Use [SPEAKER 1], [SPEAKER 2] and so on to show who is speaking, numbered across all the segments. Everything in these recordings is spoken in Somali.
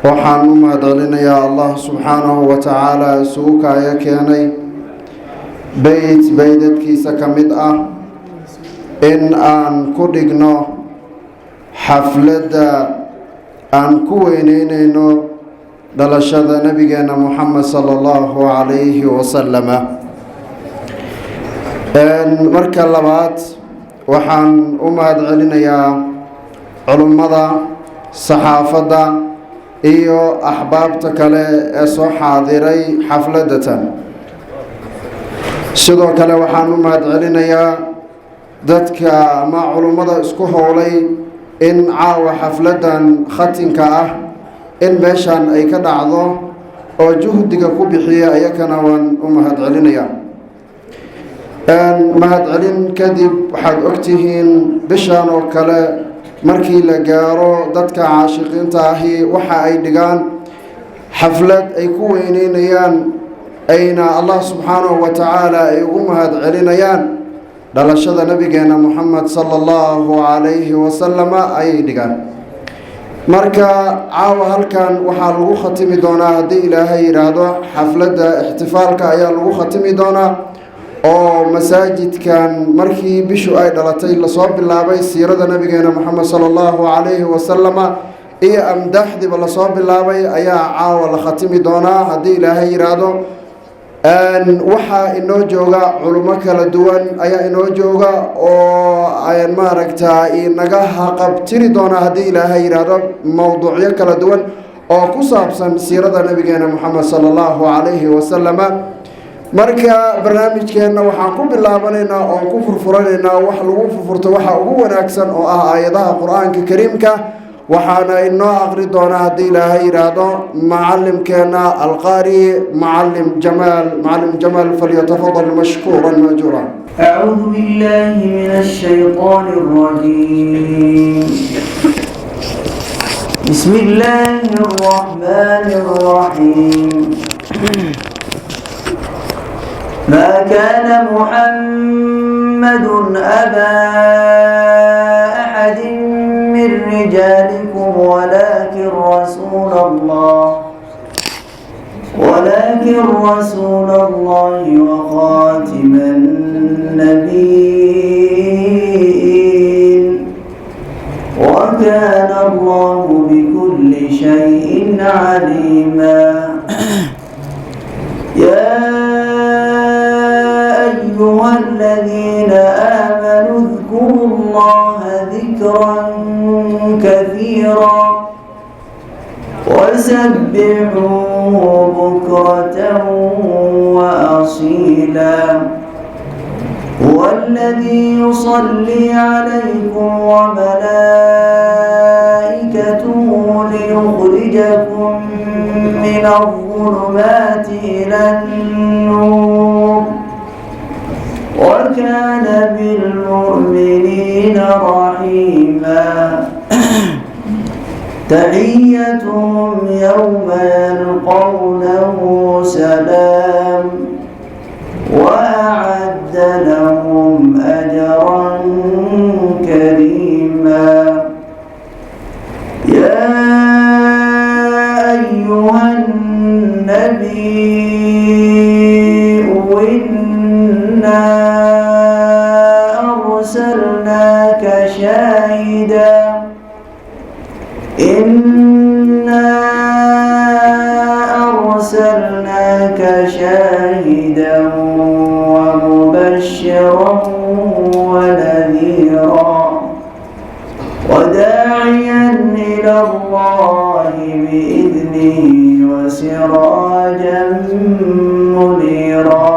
[SPEAKER 1] Waxaan u mahadcelinayaa Allah subxaanahu wa tacaala isugu kaaya keenay beyt beydadkiisa ka mid ah in aan ku dhigno xafladda aan ku weyneyneyno dhalashada nabigeena Muxamed sala allahu calayhi wasalama. Marka labaad, waxaan u mahadcelinayaa culummada, saxaafadda iyo axbaabta kale ee soo xaadiray xafladatan. Sidoo kale waxaan u mahadcelinayaa dadka ama culummada isku howlay in caawa xafladdan khatinka ah in meeshan ay ka dhacdo oo juhdiga ku bixiya, ayakana waan u mahadcelinayaa. Mahadcelin kadib, waxaad ogtihiin bishan oo kale markii la gaaro, dadka caashiqiinta ahi waxa ay dhigaan xaflad ay ku weyneynayaan, ayna Allah subxaanahu wa tacaala ay ugu mahadcelinayaan dhalashada nabigeena Muxamed sala allahu calayhi wasalama ayay dhigaan. Marka caawa halkan waxaa lagu khatimi doonaa, haddii Ilaahay yidhaahdo, xafladda ixtifaalka ayaa lagu khatimi doonaa, oo masaajidkan markii bishu ay dhalatay lasoo bilaabay siirada nabigeena Moxamed sala allahu calayhi wasalama iyo amdaaxdiiba lasoo bilaabay ayaa caawa la khatimi doonaa, haddii Ilaahay yidhaahdo. Waxaa inoo jooga culummo kala duwan ayaa inoo jooga oo maaragta inaga haqabtiri doonaa, haddii Ilaahay yidhaahdo, mowduucyo kala duwan oo ku saabsan siirada nabigeena Moxamed sala allahu calayhi wasalama. Marka barnaamijkeenna waxaan ku bilaabanaynaa oon ku furfuranaynaa wax lagu furfurto waxa ugu wanaagsan, oo ah aayadaha Qur-aanka Kariimka. Waxaana inoo aqri doonaa, haddii Ilaahay yidhaahdo, macalimkeena alqaari, Macalim Jamaal. Macalim Jamaal, falyatafadal mashkuuran maajuura.
[SPEAKER 2] أعوذ بالله من الشيطان الرجيم. بسم الله الرحمن الرحيم. ما كان محمد أبا أحد من رجالكم، ولكن رسول الله وخاتم النبيين، وكان الله بكل شيء عليما. يا أيها الذين آمنوا اذكروا الله ذكرا كثيرا وسبحوه بكرة وأصيلا. هو الذي يصلي عليكم وملائكته ليخرجكم من الظلمات إلى النور، وكان بالمؤمنين رحيما. تحيتهم يوم يلقونه سلام، وأعد لهم أجرا كريما. يا أيها النبي إنا أرسلناك شاهدا إنا أرسلناك شاهدا ومبشرا ونذيرا وداعيا إلى الله بإذنه وسراجا منيرا.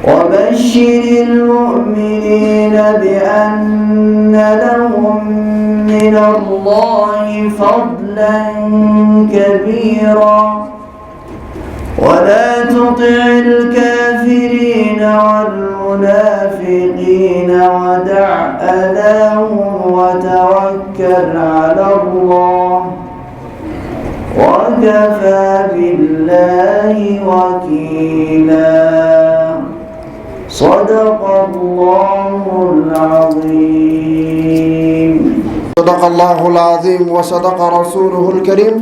[SPEAKER 2] وبشر المؤمنين بأن لهم من الله فضلا كبيرا. ولا تطع الكافرين والمنافقين ودع أذاهم وتوكل على الله، وكفى بالله وكيلا. صدق الله العظيم.
[SPEAKER 1] صدق الله العظيم وصدق رسوله الكريم.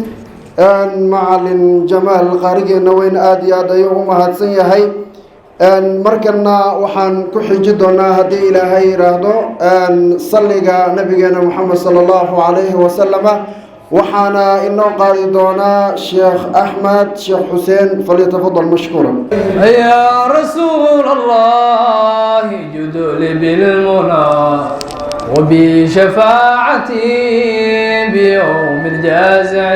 [SPEAKER 1] Macalin Jamaal qaarigeena weyn aada iyo aad ayuu u mahadsan yahay. Markana waxaan ku xiji doonaa, haddii Ilaahay yidhaahdo, salliga nabigeena Moxamed sala Allahu calayhi wasalama. Waxaana inoo qaadi doonaa Sheekh Axmed Sheekh Xuseen. فليتفضل مشكورا.
[SPEAKER 3] يا رسول الله، جد لي بالمنى وبشفاعتي بيوم الجزع.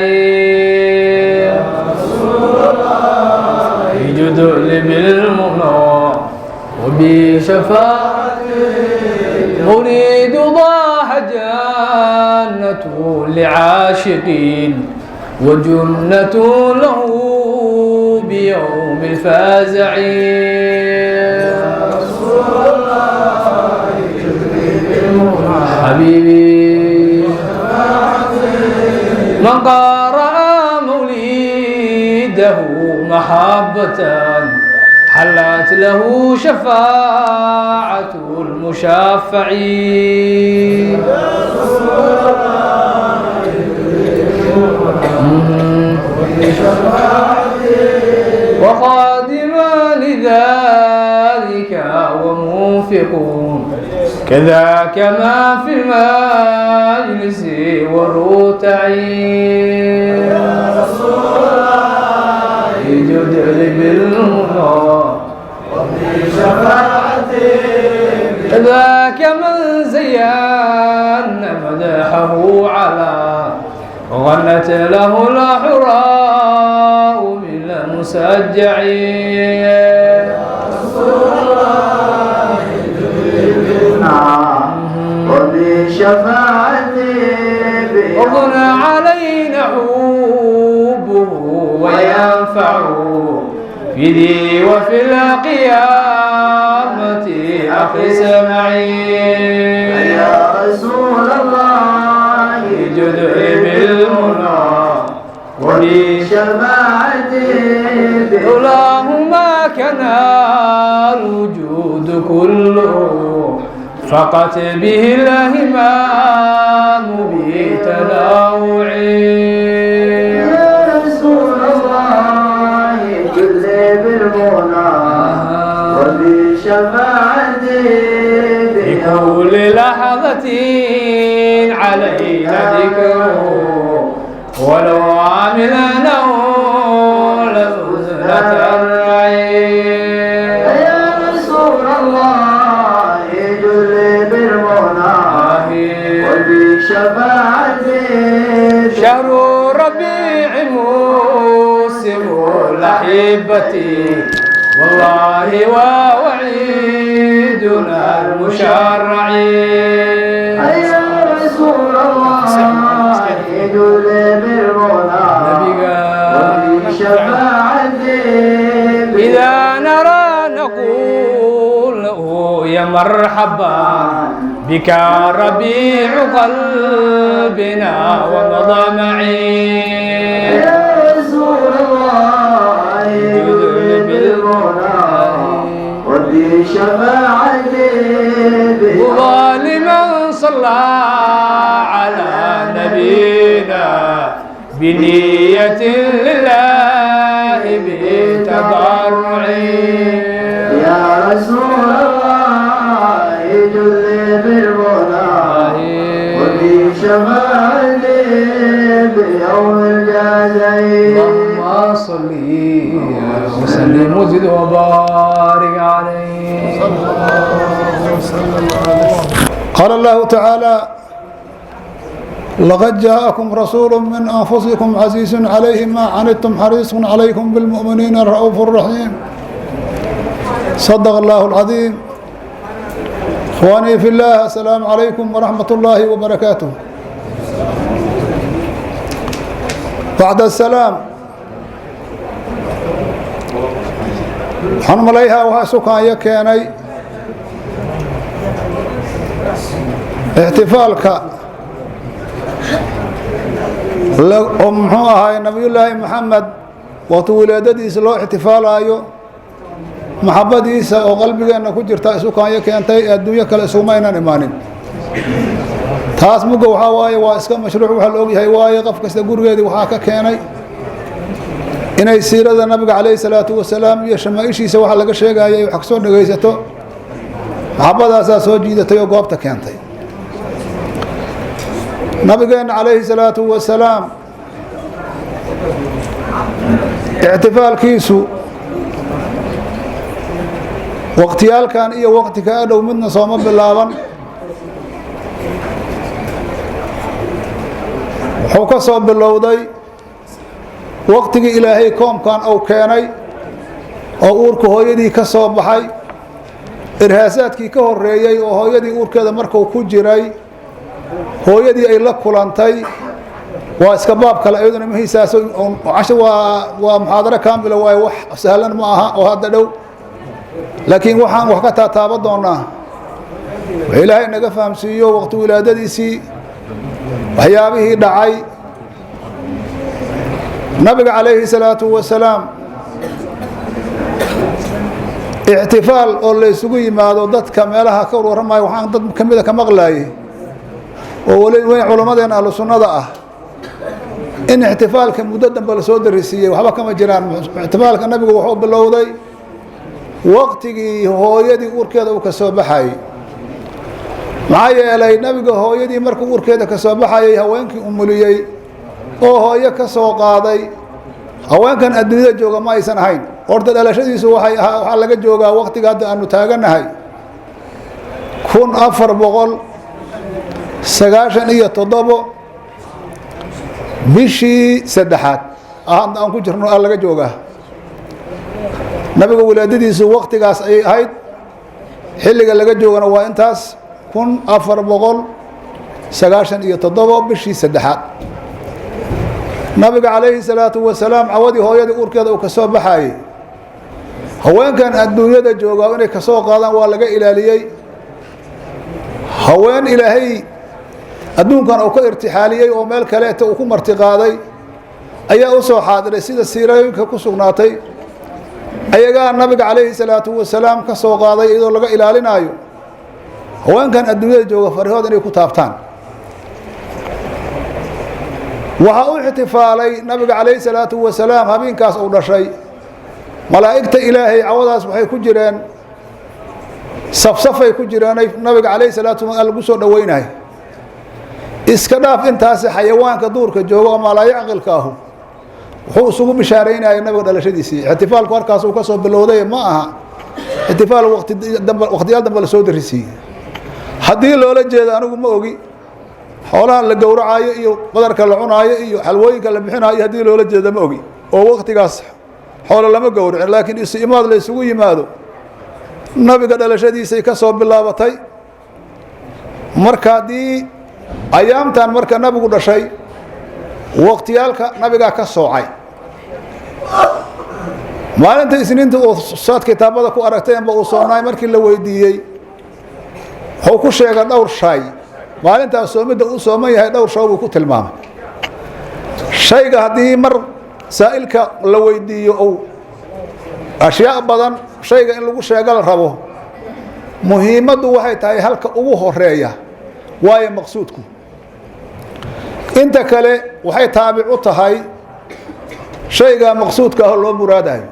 [SPEAKER 3] يا رسول الله، جد لي بالمنى وبشفاعتي. أريد ضاح جنة لعاشقين وجنة له بيوم الفزع. يا رسول الله، حبيبي، من قرأ مولده محبة حلت له شفاعة المشفعين. وخادما لذلك ومنفقون كذاك ما في المجلس والرتع. يا رسول الله، جد بالمنى وبشفاعتي. ذاك من زين مدحه على غنت له الحراء من المسجعين. رسول الله،
[SPEAKER 2] وبشفاعتي.
[SPEAKER 3] وغنى علينا حبه وينفع في ذي وفي القيامة أخي سمعي.
[SPEAKER 2] يا رسول الله،
[SPEAKER 3] جد بالمنى
[SPEAKER 2] وبشفاعتي.
[SPEAKER 3] لولاه ما كان الوجود كله فقط به الهمام بتنوع.
[SPEAKER 2] يا رسول الله، جد بالمنى وبشفاعتي.
[SPEAKER 3] بكل لحظة علينا ذكره ولو عملنا لفزنا الرعيل.
[SPEAKER 2] يا رسول الله، جل بالمنى وبشفاعتي.
[SPEAKER 3] شهر ربيع موسم الأحبة والله ووعيدنا المشرع.
[SPEAKER 2] يا رسول الله، جل بالمنى وبشفاعتي.
[SPEAKER 3] إذا نرى نقول له يا مرحبا بك ربيع قلبنا ومضمعي.
[SPEAKER 2] يا رسول الله، جل بالمنى وبشفاعتي.
[SPEAKER 3] ظالما صلى على نبينا بنية لله بتضرع.
[SPEAKER 2] يا رسول الله، جل بالمنى وبشفاعتي بيوم الجزاء.
[SPEAKER 3] اللهم صل وسلم وزد وبارك عليه.
[SPEAKER 4] قال الله تعالى: لقد جاءكم رسول من أنفسكم عزيز عليه ما عنتم حريص عليكم بالمؤمنين رؤوف رحيم. صدق الله العظيم. إخواني في الله، السلام عليكم ورحمة الله وبركاته. بعد السلام، waxaan malayhaa waxaa sukaanyo keenay ixtifaalka oo muxuu ahaay Nabiyullaahi Maxamed waqti wilaadadiisa loo ixtifaalaayo, maxabadiisa oo qalbigeenna ku jirta isukaanyo keentay. Adduunyo kale isuguma aynan imaanin. Taas mugga waxaa waaye waa iska mashruuc, waxaa la ogyahay waaye qof kasta gurigeedii waxaa ka keenay inay siirada nabiga calayhi salaatu wasalaam iyo shamaaishiisa waxa laga sheegayay wax kasoo dhegaysato. Maxabadaasaa soo jiidatay oo goobta keentay. Nabigeenna calayhi salaatu wasalaam ictifaalkiisu waqtiyaalkan iyo waqti kaa dhow midna sooma bilaaban. Wuxuu ka soo bilowday waqtigii Ilaahay koomkan uu keenay oo uurka hooyadii ka soo baxay, irhaasaadkii ka horeeyey oo hooyadii uurkeeda markuu ku jiray hooyadii ay la kulantay. Waa iska baab kale iyaduna mahiisaas casho, waa muxaadaro kaamila waaye, wax sahlan ma aha oo hadda dhow, laakiin waxaan wax ka taataaba doonaa wax Ilaahay naga fahamsiiyo waqti wilaadadiisii waxyaabihii dhacay. Nabiga calayhi salaatu wasalaam ixtifaal oo la isugu yimaado, dadka meelaha ka warramaya waxaan dad ka mida ka maqlaayey oo weli weyn culammadeena ahlu sunnada ah in ixtifaalka muddo dambe lasoo darisiiyey. Waxba kama jiraan. Ixtifaalka nabigu wuxuu bilowday waqtigii hooyadii uurkeeda uu ka soo baxayey. Maxaa yeelay, nabiga hooyadii markuu uurkeeda ka soo baxayay, haweenkii umuliyey oo hooyo ka soo qaaday haweenkan adduunyada jooga ma aysan ahayn. Horta dhalashadiisu waxay ahaa, waxaa laga joogaa waqtiga hadda aanu taaganahay 1497 bishii saddexaad hadda aan ku jirno a laga joogaa. Nabiga wilaadadiisu waqtigaas ayay ahayd, xilliga laga joogana waa intaas, 1497 bishii saddexaad. Nabiga calayhi salaatu wasalaam cawadii hooyadii uurkeeda uu ka soo baxayey, haweenkan adduunyada joogaa inay kasoo qaadaan waa laga ilaaliyey. Haween Ilaahay adduunkan uu ka irtixaaliyey oo meel kaleeta uu ku martiqaaday ayaa u soo xaadiray, sida siirooyinka ku sugnaatay. Ayagaa nabiga calayhi salaatu wasalaam ka soo qaaday iyadoo laga ilaalinaayo haweenkan adduunyada jooga farihood inay ku taabtaan. Waxaa u ixtifaalay nabiga calayhi salaatu wasalaam habeenkaas uu dhashay malaa'igta Ilaahay. Cawadaas waxay ku jireen safsafay ku jireenay nabiga calayhi salaatu wasalaam lagu soo dhoweynahay. Iska dhaaf intaasi, xayawaanka duurka jooga oo maalaayo caqilka ahu wuxuu isugu bishaaraynaya nabiga dhalashadiisii. Ixtifaalku halkaas uu ka soo bilowday, ma aha ixtifaal waqti dambe, waqtiyaal dambe lasoo darisiiyey. Haddii loola jeedo anigu ma ogi, xoolaha la gowracayo iyo badarka la cunaayo iyo xalwooyinka la bixinayo haddii loola jeedo ma ogi, oo waqtigaas xoolo lama gowracin, laakiin isu imaad la isugu yimaado nabiga dhalashadiisay ka soo bilaabatay. Marka haddii ayaamtan marka nabigu dhashay waqtiyaalka nabigaa ka soocay maalinta Isniinta uu saad kitaabada ku aragteenba uu soonaay, markii la weydiiyey wuxuu ku sheegay dhowr shay. Maalintaas soomidda uu sooman yahay dhowr shay buu ku tilmaamay. Shayga haddii mar saa'ilka la weydiiyo ou ashyaa badan shayga in lagu sheego la rabo, muhiimaddu waxay tahay halka ugu horeeya waayo maqsuudku, inta kale waxay taabic u tahay shayga maqsuudka ah loo muraadayo.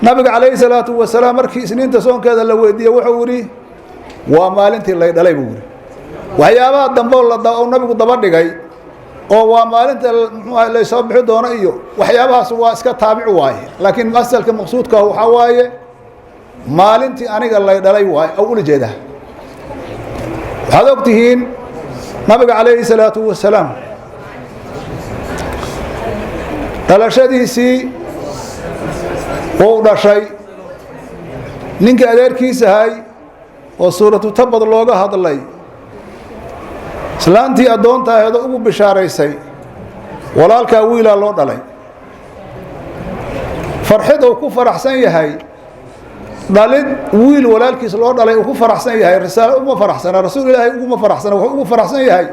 [SPEAKER 4] Nabiga calayhi salaatu wasalaam markii Isniinta soonkeeda la weydiiyey wuxuu yidhi: "Waa maalintii lay dhalay," buu yidhi. Waxyaabaha dambe oo nabigu daba dhigay oo waa maalinta muxuu ahay laysoo bixi doono iyo waxyaabahaas waa iska taabic waaye, laakiin asalka maqsuudka ah waxaa waaye maalintii aniga lay dhalay waaye oo ula jeedaa. Waxaad og tihiin nabiga calayhi salaatu wasalaam dhalashadiisii wuu dhashay. Ninkii adeerkiis ahay oo suuratu Tabad looga hadlay, islaantii addoonta aheedo ugu bishaaraysay walaalkaa wiilaa loo dhalay, farxid uu ku faraxsan yahay dhalid wiil walaalkiis loo dhalay uu ku faraxsan yahay, risaalo uma faraxsana, rasuul Ilaahay uguma faraxsana, wuxuu ugu faraxsan yahay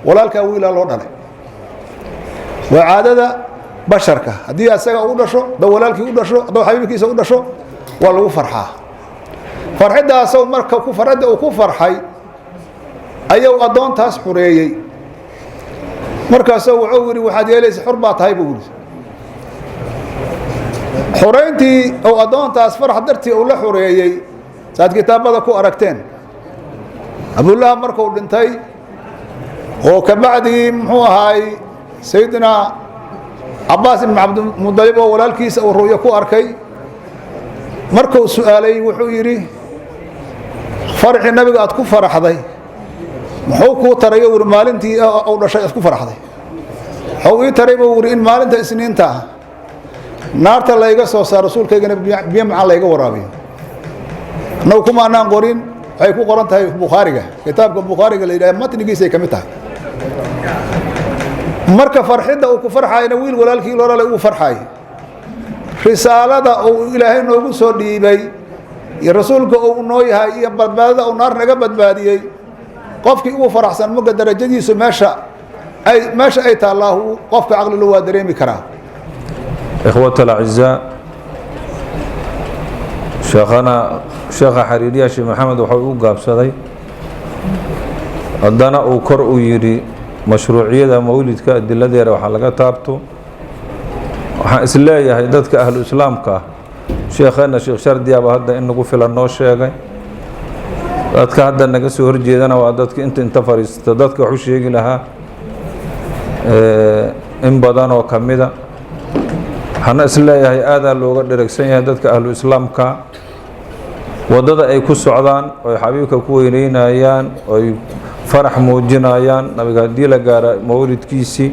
[SPEAKER 4] walaalkaa wiilaa loo dhalay. Waa caadada basharka, haddii asaga u dhasho, hadduu walaalkii u dhasho, hadduu xabiibkiisa u dhasho, waa lagu farxaa. Farxiddaasoo marka ku farxidda uu ku farxay Ayuu addoontaas xureeyey. Markaasuu wuxuu yidhi: "Waxaad yeelaysa, xur baa tahay," buu yidhi. Xorayntii uu addoontaas farax dartii uu la xoreeyey, saad kitaabada ku aragteen, Abulahab markuu dhintay oo kabacdii, muxuu ahaay, Sayidina Cabaas ibn Cabdimudalib oo walaalkiisa uu ru'yo ku arkay, markuu su'aalay, wuxuu yidhi: "Farxii Nabiga aad ku faraxday muxuu kuu taray?" Yidhi: "Maalintii uu dhashay aad ku faraxday muxuu ii taray?" buu yidhi. "In maalinta Isniinta ah naarta layga soo saaro, rasuulkaygana biyo macaan layga waraabiyo." Annagu kuma anaan qorin, waxay ku qoran tahay Bukhaariga, kitaabka Bukhaariga la yidhaha, matnigiisay ka mid tahay. Marka farxidda uu ku farxayna wiil walaalkii lolale uu farxay, risaalada uu Ilaahay noogu soo dhiibay iyo rasuulka uu noo yahay iyo badbaadada uu naar naga badbaadiyey, qofkii ugu faraxsan marka darajadiisu meesha ay taallaahu, qofka caqlilu waa dareemi karaa.
[SPEAKER 5] إخوة الأعزاء، sheekhana sheekha xariiriya, Sheekh Maxamed, wuxuu u gaabsaday, haddana uu kor u yidhi mashruuciyada mawlidka adiladeeda waxaa laga taabto. Waxaan is leeyahay dadka ahlu islaamka ah, sheekheena Sheekh Shardiyaaba hadda in nagu filan noo sheegay. Dadka hadda naga soo horjeedana waa dadka inta fadhiista dadka wax u sheegi lahaa in badan oo ka mida. Waxaana is leeyahay aadaa looga dheragsan yahay dadka ahlu islaamka waddada ay ku socdaan oy xabiibka ku weyneynayaan, oy farax muujinayaan Nabiga haddii la gaara mawlidkiisii,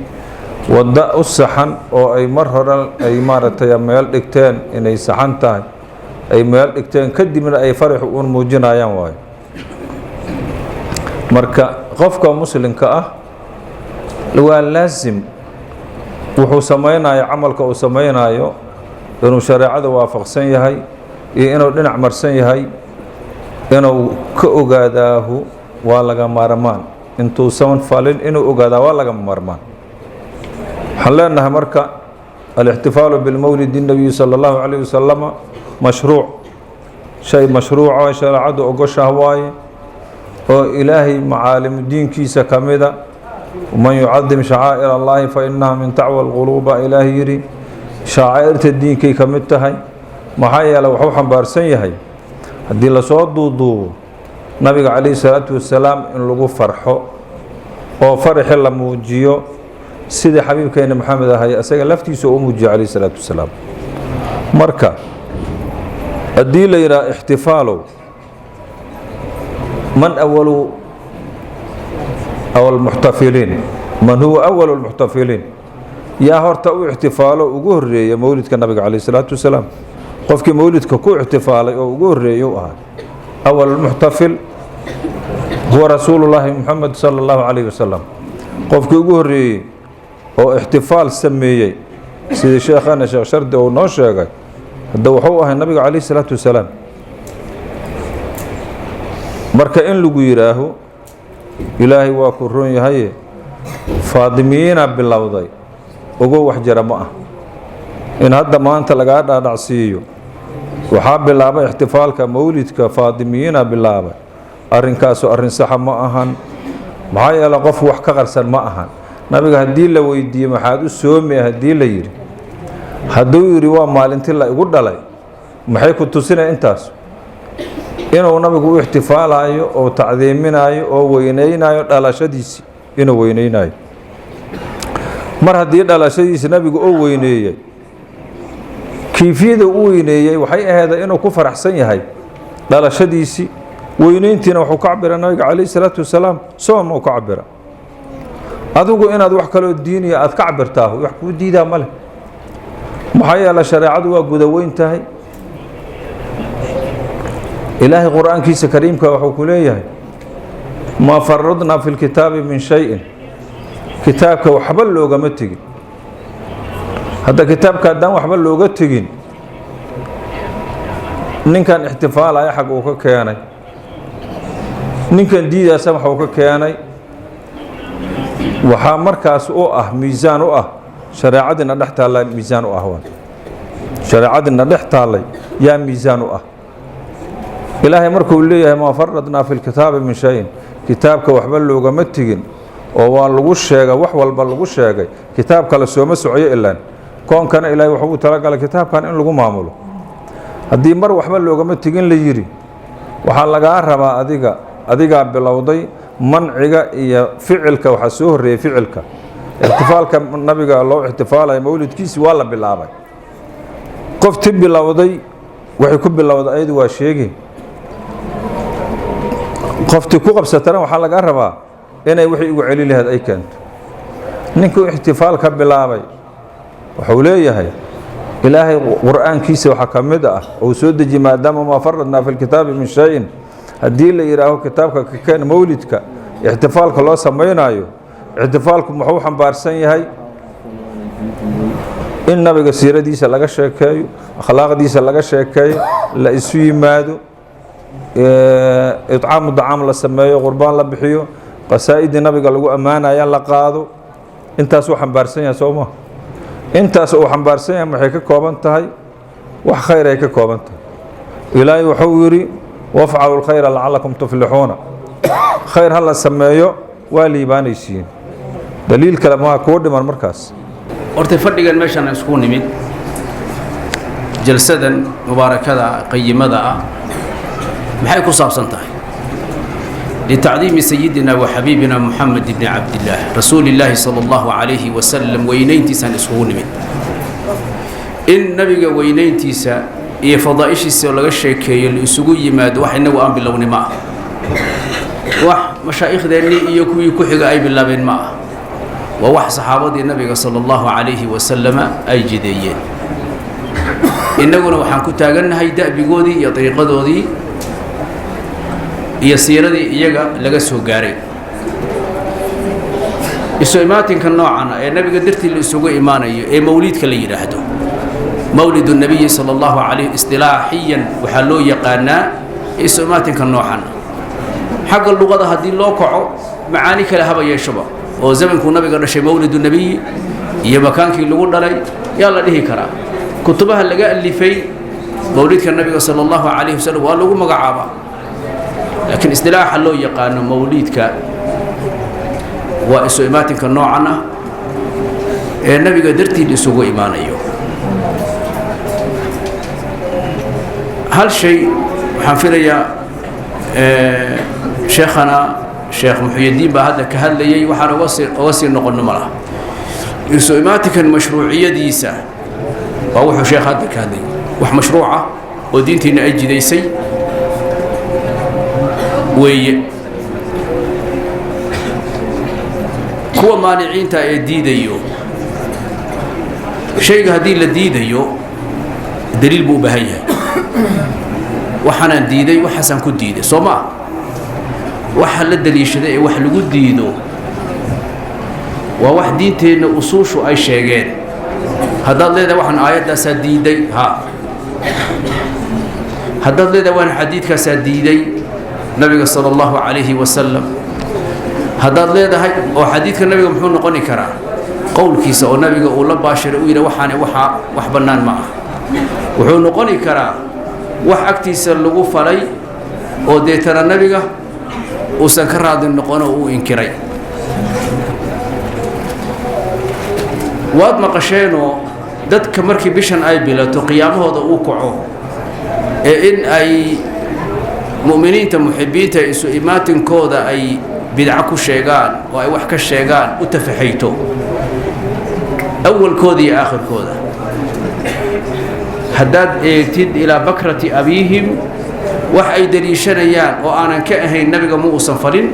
[SPEAKER 5] waddo u saxan oo ay mar hore ay maaragtay meel dhigteen inay saxan tahay ay meel dhigteen, kadibna ay farax uun muujinayaan waayo. Marka qofka muslimka ah waa laasim wuxuu samaynayo, camalka uu samaynayo, inuu shareecada waafaqsan yahay iyo inuu dhinac marsan yahay inuu ka ogaadaahu waa laga maarmaan. Intuusan falin inuu ogaadaa waa laga maarmaan. Waxaan leenahay marka الاحتفال بالمولد النبي صلى الله عليه وسلم مشروع، shay mashruuca shareecadu ogoshaah waaye, oo Ilaahay macaalim diinkiisa ka mida. ومن يعظم شعائر الله فإنها من تقوى القلوب, Ilaahay yidhi. Shacaa'irta diinkay ka mid tahay. Maxaa yeele, wuxuu xambaarsan yahay, haddii lasoo duuduubo, Nabiga calayhi salaatu wasalaam in lagu farxo oo faraxi la muujiyo sidii xabiibkeena Maxamed ahay isaga laftiisa u muujiyo calayhi salaatu wasalaam. Marka haddii la yidhaha ixtifaalow, من أول أو المحتفلين، من هو أول المحتفلين؟ Yaa horta u ixtifaalo ugu horeeya mowlidka Nabiga calayh isalaatu wasalaam? Qofkii mowlidka ku ixtifaalay oo ugu horeeyay u ahaa, أول المحتفل هو رسول الله محمد صلى الله عليه وسلم. Qofkii ugu horeeyey oo ixtifaal sameeyey, sidii sheekhana Sheekh Shardi uu noo sheegay hadda, wuxuu ahay Nabiga calayh isalaatu wasalaam. Marka in lagu yidhaaho, Ilaahay waa ku run yahaye, Faadimiyiina bilowday, ogow wax jira ma ah. In hadda maanta lagaa dhaadhacsiiyo waxaa bilaabay ixtifaalka mawlidka Faadimiyiina bilaabay, arrinkaasu arrin saxa ma ahan. Maxaa yeele, qof wax ka qarsan ma ahan. Nabiga haddii la weydiiyey "Maxaad u soomaya?" haddii la yidhi, hadduu yidhi "Waa maalintii la igu dhalay," maxay ku tusinaya intaas? Inuu Nabigu u ixtifaalayo oo tacdiiminayo oo weyneynayo dhalashadiisi, inuu weyneynayo. Mar haddii dhalashadiisi Nabigu oo weyneeyey, kiifiyada u weyneeyey waxay ahayd inuu ku faraxsan yahay dhalashadiisii. Weyneyntiina wuxuu ka cabira Nabiga calayhi salaatu wasalaam soom uu ka cabira. Adigu inaad wax kaloo diiniya aad ka cabirtaa wax kuu diidaa ma leh. Maxaa yeele, shareecadu waa gudaweyn tahay. Ilaahay Qur-aankiisa kariimka wuxuu ku leeyahay: ما فرطنا في الكتاب من شيء. Kitaabka waxba loogama tegin. Hadda kitaabka haddaan waxba looga tegin, ninkan ixtifaalaya xag uu ka keenay, ninkan diidaasa waxa uu ka keenay, waxaa markaas u ah miisaan u ah shareecadiina dhex taalla. Miisaan u ah shareecadiina dhex taallay yaa miisaan u ah. Ilaahay markuu leeyahay ما فرطنا في الكتاب من شيء. Kitaabka waxba loogama tegin oo waa lagu sheega, wax walba lagu sheegay. Kitaab kale sooma socoyo, ilaan koonkana Ilaahay wuxuu u talagalay kitaabkan in lagu maamulo. Haddii mar waxba loogama tegin la yidhi, waxaa lagaa rabaa adiga, adigaa bilowday manciga iyo ficilka. Waxaa soo horreeyey ficilka, ixtifaalka nabiga loo ixtifaalayo mawlidkiisi waa la bilaabay. Qofti bilowday waxay ku bilowday ayadu waa sheegi. Qofti ku qabsatana waxaa lagaa rabaa inay wixii ugu celi lahayd ay keento. Ninkuu ixtifaalka bilaabay wuxuu leeyahay, Ilaahay qur'aankiisa waxaa ka mid ah uu soo deji, maadaama maa faradnaa fi lkitaabi min shayin. Haddii la yidhaaho kitaabka ka keen mawlidka ixtifaalka loo samaynayo, ixtifaalku muxuu xambaarsan yahay? In nabiga siiradiisa laga sheekeeyo, akhlaaqdiisa laga sheekeeyo, la isu yimaado, icaamu dacaam la sameeyo, qurbaan la bixiyo, qasaa'idii nabiga lagu ammaanaya la qaado. Intaas uu xambaarsan yahay, soo ma? Intaas uu xambaarsan yahay maxay ka kooban tahay? Wax khayr ay ka kooban tahay. Ilaahay wuxuu yidhi: wafcalu lkhayra lacalakum tuflixuuna. Khayr ha la sameeyo, waa liibaanaysiin. Daliil kale maa kuu dhiman markaas?
[SPEAKER 6] Horta fadhigan meeshaan isku nimid, jalsadan mubaarakada qayimada ah, maxay ku saabsan tahay? Litacdiimi sayidina wa xabiibina Muxamed ibni Cabdillaah, rasuulillaahi sala allahu calayhi wasalam, weynayntiisaan iskugu nimid. In nabiga weynayntiisa iyo fadaa'ishiisa laga sheekeeyo la isugu yimaado, wax innagu aan bilownay ma ah, wax mashaa'ikhdeennii iyo kuwii ku xiga ay bilaabeen ma ah. Waa wax saxaabadii nabiga sala allahu calayhi wasalama ay jideeyeen. Innaguna waxaan ku taagannahay da'bigoodii iyo dariiqadoodii iyo siiradii iyaga laga soo gaaray. Isu imaatinka noocan ee nabiga dartii la isugu imaanayo ee mawliidka la yidhaahdo, mawlid nabiyi sala allahu calayh, istilaaxiyan waxaa loo yaqaanaa isu imaatinka noocan. Xagga luqada haddii loo kaco, macaani kale haba yeeshoba, oo zamankuu nabiga dhashay mawlidu nebiyi iyo makaankii lagu dhalay yaa la dhihi karaa. Kutubaha laga alifay mawlidka nabiga sala allahu calayhi wasalam waa lagu magacaabaa, laakiin istilaaxa loo yaqaano mawliidka waa isu imaatinka noocan ah ee nabiga dartii la isugu imaanayo. Hal shay waxaan filayaa, sheekhana Sheekh Muxuyadiin baa hadda ka hadlayay, waxaan uga sii noqonno ma laha. Isu imaatinkan mashruuciyadiisa waa wuxuu sheekh hadda ka hadlayay, wax mashruuca oo diinteenna ay jidaysay weeye. Kuwa maaniciinta ee diidayo shayga, haddii la diidayo daliil buu u baahan yahay. Waxaanaan diiday, waxaasaan ku diiday, soo maa? Waxa la daliishaday ee wax lagu diido waa wax diinteenna usuushu ay sheegeen. Haddaad leedahay waxaan aayaddaasaa diiday, ha. Haddaad leedahay waan xadiidkaasaa diiday nabiga sala allahu calayhi wasalam, haddaad leedahay, oo xadiidka nabiga muxuu noqoni karaa? Qowlkiisa oo nabiga uu la baashiray, uu yidhi waxaani waxaa wax bannaan ma ah. Wuxuu noqoni karaa wax agtiisa lagu falay oo deetana nabiga uusan ka raadi noqonoo uu inkiray. Waad maqasheenoo dadka markii bishan ay bilato qiyaamahooda uu kaco ee in ay mu'miniinta muxibiinta isu imaatinkooda ay bidco ku sheegaan oo ay wax ka sheegaan u tafaxayto awalkooda iyo aakhirkooda. Haddaad eegtid ilaa bakrati abiihim, wax ay deliishanayaan oo aanan ka ahayn nabiga ma uusan falin,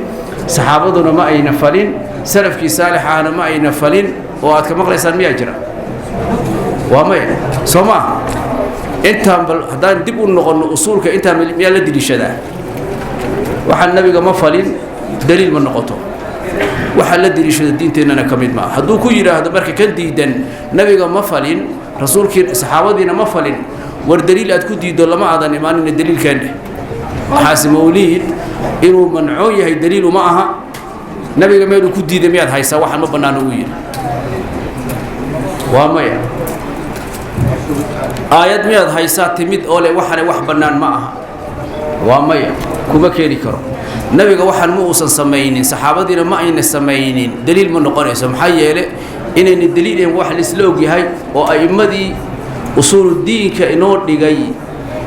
[SPEAKER 6] saxaabaduna ma ayna falin, salafkii saalix ahna ma ayna falin, oo aad ka maqlaysaan miyaa jira? Waa maya, soo maa? Intaan bal haddaan dib u noqonno usuulka, intaan miyaa la deliishadaa? Waxaan nabiga ma falin daliil ma noqoto. Waxaa la deliishada diinteennana ka mid maa. Hadduu ku yidhaahdo marka kan diidan nabiga ma falin, rasuulkii saxaabadiina ma falin, war daliil aad ku diiddo lama aadan imaanina, daliilkeen dheh. Waxaase mawliid inuu mancoon yahay daliil uma aha. Nabiga meeluu ku diiday miyaad haysaa waxaan ma bannaano uu yidhi? Waa maya. Aayad miyaad haysaa timid oo leh waxane wax bannaan ma aha? Waa maya, kuma keeni karo. Nabiga waxaan ma uusan samaynin, saxaabadiina ma ayna samaynin, daliil ma noqonayso. Maxaa yeele, inayna daliilayn wax laisla ogyahay oo a'immadii usuuludiinka inoo dhigay,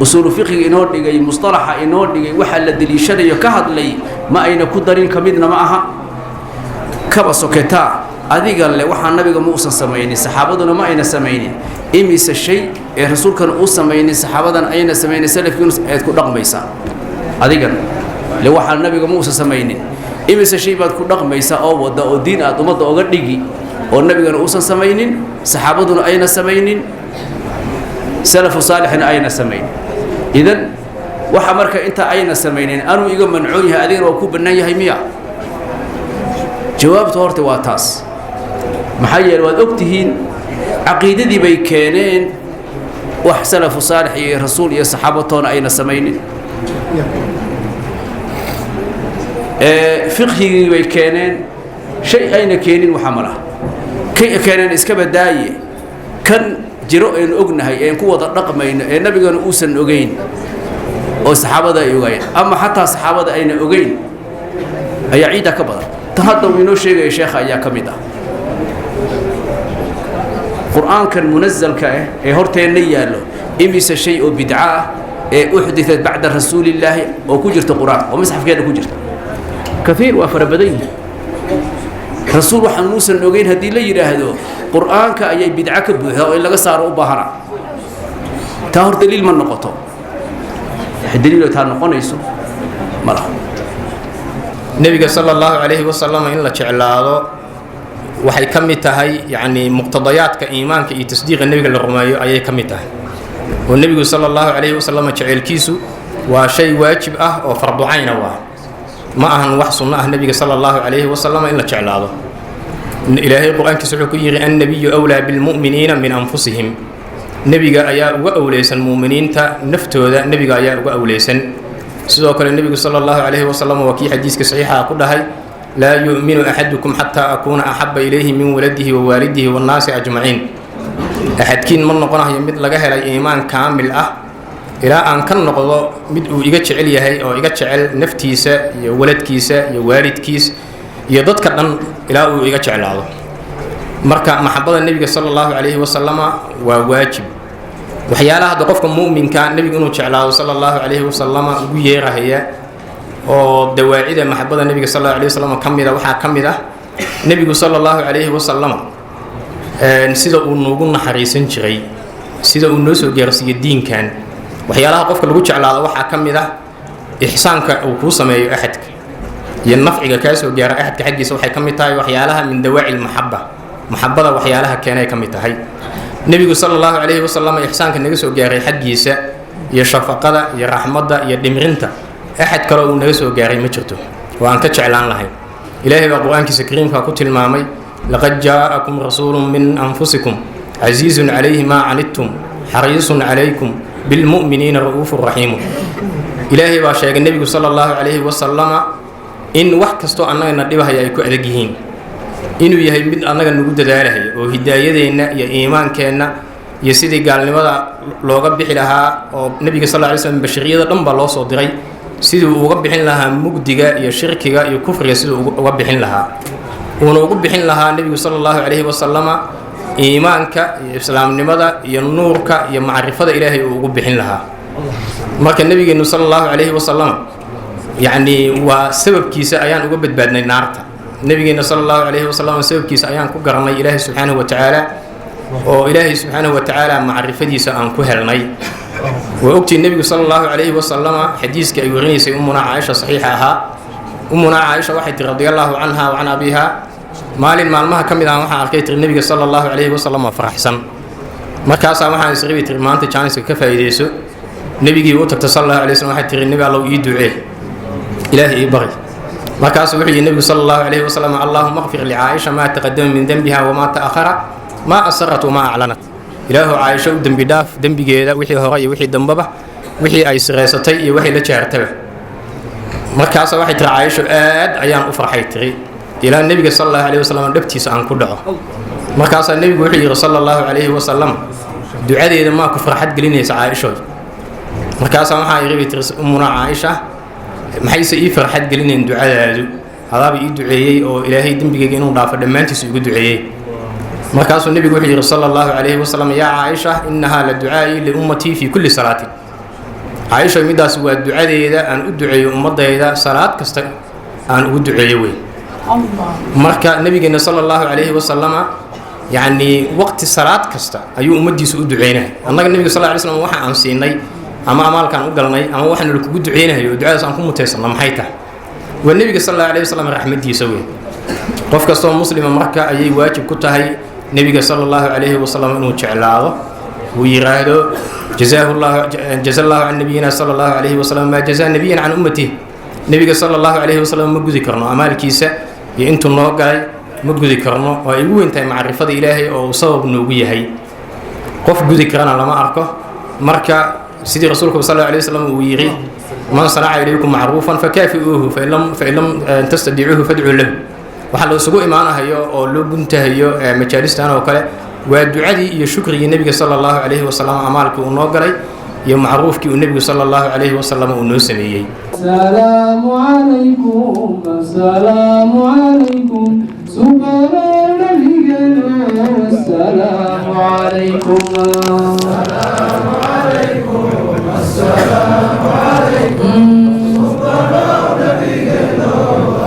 [SPEAKER 6] usuulu fiqiga inoo dhigay, mustalaxa inoo dhigay, waxa la deliishanayo ka hadlay ma ayna ku darin, ka midna ma aha. Kaba soketaa adiga le waxaa nabiga ma uusan samaynin, saxaabaduna ma ayna samaynin. Imise shay ee rasuulkana uu samaynin, saxaabadan ayna samaynin, salafkiina aad ku dhaqmaysaa? Adigan le waxaa nabiga ma uusan samaynin, imise shay baad ku dhaqmaysaa oo wada oo diin aad ummadda oga dhigi oo nabigana uusan samaynin, saxaabaduna ayna samaynin, salafu saalixna ayna samaynin? Idan waxa marka inta ayna samaynin anuu iga mancoon yahay, adigana waa ku bannaan yahay miya? Jawaabtu horta waa taas. Maxaa yeele, waad og tihiin, caqiidadii bay keeneen wax salafu saalix iyo rasuul iyo saxaabatoona ayna samaynin. Fiqhigii bay keeneen shay ayna keenin. Waxa ma laha kay keeneen, iska badaaye kan jiro aynu ognahay een ku wada dhaqmayno ee nabigana uusan ogeyn oo saxaabada ay ogaayeen, ama xataa saxaabada ayna ogeyn, ayaa ciidda ka badan. Tan hadda uu inoo sheegaya sheekha ayaa ka mid ah. Qur-aankan munazalka ah ee horteenna yaallo, imise shay oo bidco ah ee uxditat bacda rasuulillaahi oo ku jirta qur-aanka oo misxafkeenna ku jirta? Kaiir, waa fara badan yihin. Rasuul waxaan muusan ogeyn haddii la yidhaahdo, qur-aanka ayay bidco ka buuxdaa oo in laga saaro u baahana. Taa hor daliil ma noqoto, wax daliiloo taa noqonayso ma laha.
[SPEAKER 7] Nebiga sala allahu calayhi wasalam in la jeclaado waxay ka mid tahay yacni muqtadayaadka iimaanka iyo tasdiiqa nebiga la rumeeyo ayay ka mid tahay, oo nebigu sala allahu calayhi wasalam jeceylkiisu waa shay waajib ah oo fardu cayna waa, ma ahan wax sunno ah nebiga sala allahu calayhi wasalam in la jeclaado. Ilaahay qur-aankiisa wuxuu ku yidhi: "Annabiyu awlaa bilmu'miniina min anfusihim." Nebiga ayaa uga awleysan mu'miniinta naftooda, nebiga ayaa uga awleysan. Sidoo kale nebigu sala allahu calayhi wasalam waa kii xadiiska saxiixa ku dhahay: "Laa yu'minu axadukum xataa akuuna axaba ilayhi min waladihi wa waalidihi wannaasi ajmaciin." Axadkiin ma noqonayo mid laga helay iimaan kaamil ah ilaa aan ka noqdo mid uu iga jecel yahay oo iga jecel naftiisa iyo waladkiisa iyo waalidkiis iyo dadka dhan, ilaa uu iga jeclaado. Marka maxabada nebiga sala allahu calayhi wasalama waa waajib. Waxyaalaha hadda qofka mu'minka nebigu inuu jeclaado sala allahu calayhi wasalama ugu yeerahaya oo dawaacida maxabada nebiga sal allahu alayhi wasalam ka mid a, waxaa ka mid ah nebigu sala allahu calayhi wasalama sida uu noogu naxariisan jiray, sida uu noo soo gaarsiiyey diinkan. Waxyaalaha qofka lagu jeclaado waxaa ka mid ah ixsaanka uu kuu sameeyo axadka iyo nafciga kaa soo gaara axadka xaggiisa. Waxay ka mid tahay waxyaalaha min dawaaci lmaxaba, maxabada waxyaalaha keenay ka mid tahay. Nebigu sala allahu calayhi wasalam ixsaanka naga soo gaaray xaggiisa iyo shafaqada iyo raxmadda iyo dhimrinta, axad kaloo uu naga soo gaaray ma jirto oo aan ka jeclaan lahayn. Ilaahay baa qur-aankiisa kariimka ku tilmaamay: "Laqad jaa'akum rasuulu min anfusikum casiizun calayhi maa canidtum xariisun calaykum bilmu'miniina ra'uufu raxiimu." Ilaahay baa sheegay nebigu sala allahu calayhi wasalama in wax kastoo annagana dhibahaya ay ku adag yihiin, inuu yahay mid annaga nagu dadaalahaya oo hidaayadeenna iyo iimaankeenna iyo sidii gaalnimada looga bixi lahaa, oo nebiga sal lla lay slam bashariyada dhan baa loo soo diray sidii uu uga bixin lahaa mugdiga iyo shirkiga iyo kufriga, siduu uga bixin lahaa, uuna ugu bixin lahaa nebigu sala allahu calayhi wasalama iimaanka iyo islaamnimada iyo nuurka iyo macrifada ilaahay uu ugu bixin lahaa. Marka nebigeennu sala allahu calayhi wasalam yacni waa sababkiisa ayaan uga badbaadnay naarta. Nebigeenna sala allahu calayhi wasalam sababkiisa ayaan ku garanay Ilaahay subxaanahu wa tacaala, oo Ilaahay subxaanahu wa tacaala macrifadiisa aan ku helnay. Waa ogtii nebigu sala allahu calayhi wasalama xadiiska ay warinaysay Ummuna Caaisha saxiixa ahaa. Ummuna Caaisha waxay tiri, radia allahu canha wa can abiha: "Maalin maalmaha ka mid ah waxaan arkay," tiri, "nebiga sala allahu calayhi wasalam oo faraxsan. Markaasaa waxaan isribi," tiri, "maanta jaaniska ka faa'iidayso." Nebigii u tagta sala allahu alay wasallam, waxay tiri: "Nebi Allow, ii ducee, Ilaahay ii bari." Markaasuu wuxuu yihi nebigu sala allahu calayhi wasalam: "Allaahuma qfir licaaisha maa taqadama min dembiha wamaa ta'akhara, maa asarat wamaa aclanat." Ilaahu Caaisho u dembi dhaaf dembigeeda wixii hore iyo wixii dambaba, wixii ay sireysatay iyo waxay la jaartaba. Markaasa waxay tiri Caaisho: "Aad ayaan u farxay," tiri, "ilaa nebiga sala allahu calayhi wasalam dhabtiisa aan ku dhaco." Markaasaa nebigu wuxuu yidhi sala allahu calayhi wasalam: "Ducadeeda maa ku farxad gelinaysa, Caaishoy?" Markaasaa waxaa yidhi, bay tiri ummuna Caaisha, Maxayse ii farxad gelinayn ducadaadu? Adaaba ii duceeyey oo Ilaahay dembigayga inuu dhaafo dhammaantiisa igu duceeyey. Markaasuu Nebigu wuxuu yidhi sala Allahu calayhi wasalam: "Yaa Caaisha, innahaa la ducaa'ii liummatii fii kulli salaatin." Caaisha, middaas waa ducadeeda aan u duceeyo ummadayda, salaad kasta aan ugu duceeyo wey. Marka Nabigeena sala Allahu calayhi wasalama, yacni, waqti salaad kasta ayuu ummaddiisa u duceynaya. Annaga Nebiga sal ly slam waxa aan siinay ama amaalkaan u galnay ama waxaanu lakugu duceynayo oo ducadaas aan ku mutaysanno maxay tahay? Waa Nebiga sal Allahu alayhi wasalam raxmaddiisa wey. Qof kastoo muslima marka ayay waajib ku tahay Nebiga sala Allahu calayhi wasalam inuu jeclaado, uu yiraahdo jazaahu llahu, jaza Allahu can nabiyina sala Allahu calayhi wasalam maa jazaa nabiyan can ummatihi. Nebiga sala Allahu calayhi wasalam ma gudi karno amaalkiisa iyo intuu noo galay, ma gudi karno, oo ay ugu weyn tahay macrifada Ilaahay oo uu sabab noogu yahay. Qof gudi karana lama arko. Marka sidii Rasuulku sal alla alay waslam uu yidhi: "Man sanaca ilaykum macruufan fakaafi'uuhu, fain lam tastadiicuuhu fadcuu lahu." Waxaa la isugu imaanahayo oo loo guntahayo majaalistan oo kale waa ducadii iyo shukrigii Nebiga sala Allahu calayhi wasalam, amaalkii uu noo galay iyo macruufkii uu Nebigu sala Allahu calayhi wasalam uu noo sameeyey.
[SPEAKER 2] السلام عليكم، السلام عليكم، سبحان نبينا، السلام عليكم، السلام عليكم، السلام عليكم، سبحان نبينا،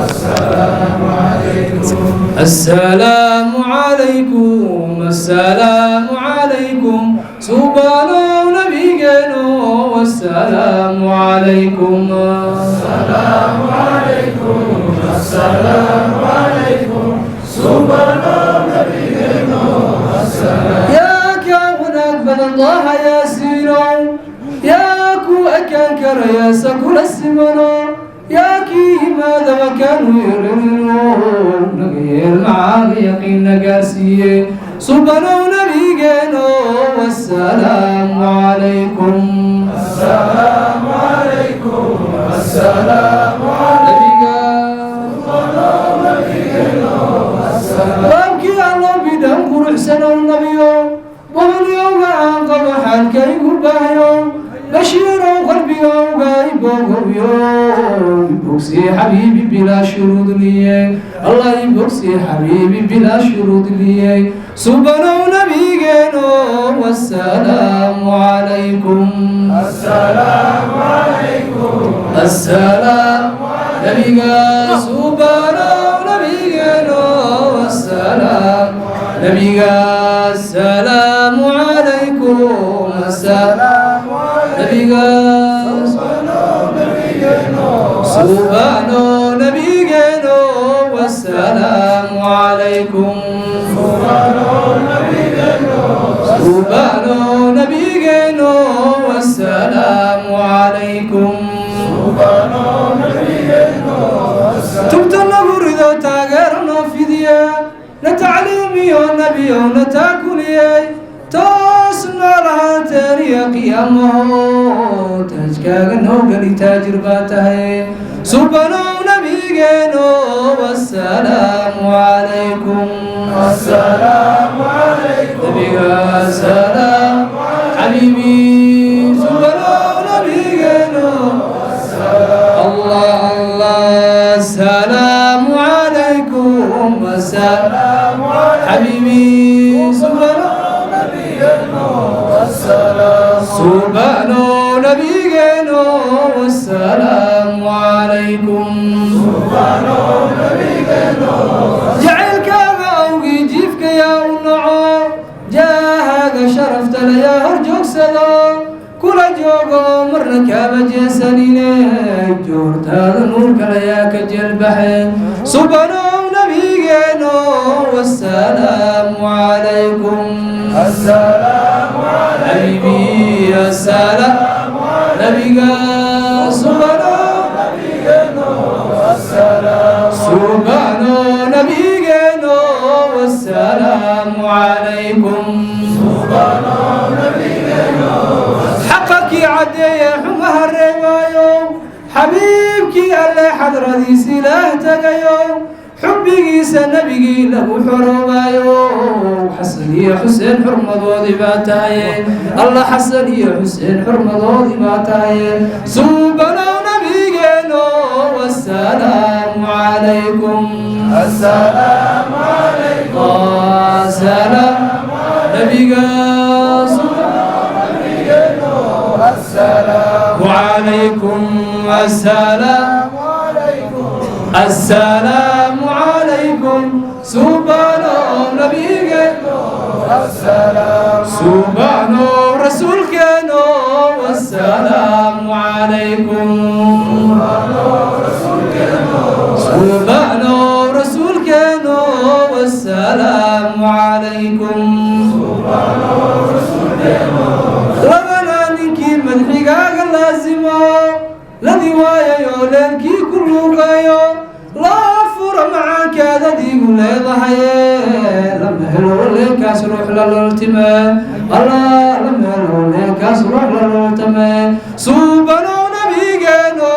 [SPEAKER 2] السلام عليكم، السلام عليكم، السلام عليكم، سبحان نبينا، والسلام عليكم، السلام عليكم، السلام عليكم، سبحان نبينا، السلام. يا كونك بدن الله يا سيرو، يا كو أكان كريا سكول السمنو، يا كي ماذا مكانه يرنو نغير معاك يقين قاسية، سبحانه نبينا والسلام عليكم، السلام عليكم، السلام عليكم، baabkii Allo bidhan quruxsanow nabiyo, boholyowga aan qabo xaalkaygu baayo, bashiirow qalbigowga ibogobyo, bogsi xabiibi bilaa shuruud liye, Allah ibogsi xabiibi bilaa shuruud liye, subanow nabigeeno wasalaamu calaykum, السلام عليكم، السلام nabiga, subanow nabigeeno والسلام nabiga, السلام عليكم، السلام nabiga, subano nabigeeno والسلام عليكم، subano nabigeeno والسلام عليكم. Tubta nagu rido, taageero noo fidiye, na tacliimiyo nebiyow, na taakuliyey, toos noolahaanteeniyo qiyaamaho, taajkaaga noo geli, taajir baa tahay, subanow nabigeeno wasalaamu calaykum, nabiga salaam xabiibi, subanow nabigeeno, الله الله, السلام عليكم، السلام حبيبي، سبحان سبحان نبينا والسلام عليكم. جعلكaaga awgii jiifka yaa u naco, jaahaaga sharaftale yaa hor joogsado, kula joogo marna kaaba jeesanine, joortaada nuurkale yaa ka jelbaxe, subanow nabigeeno wasalaamu calaykum, xabiibi, asalaam nabiga, subanow, subano nabigeeno wasalaamu calaykum. Xaqakii caddeeye xumaha reebaayo, xabiibkii Alle xadradiis Ilaah tagayo, xubbigiisa nebigii lagu xoroobaayo, Xasan iyo Xuseen xurmadoodii baa tahaye, Alla Xasan iyo Xuseen xurmadoodii baa tahaye, suubanow nabigeeno. والسلام عليكم السلام عليكم سلام نبيك السلام عليكم السلام عليكم السلام عليكم سبحان نبيك السلام سبحان رسولك والسلام عليكم سبحان رسولك والسلام عليكم لبنا ninkii madxigaaga laasimo ladi waayayo leenkii ku luuqayo loo furo macaankaad adigu leedahaye lama helo leenkaas ruux la loltime allah lama helo leenkaas ruux la loltime suubanow nabigeeno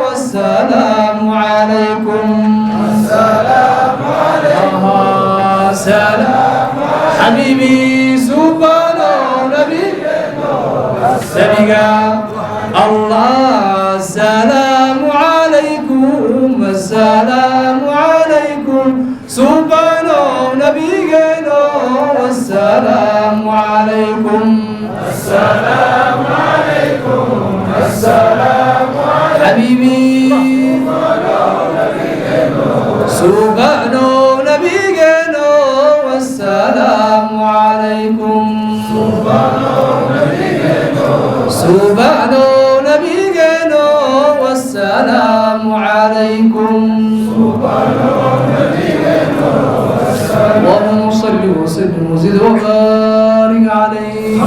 [SPEAKER 2] wasalaamu calaykum سلام حبيبي سبحانه نبي نبيك الله السلام عليكم السلام عليكم سبحانه نبينا والسلام عليكم السلام عليكم السلام عليكم حبيبي سبحانه نبينا والسلام عليكم سبحانه نبينا والسلام عليكم اللهم صل وسلم وزد وبارك عليه.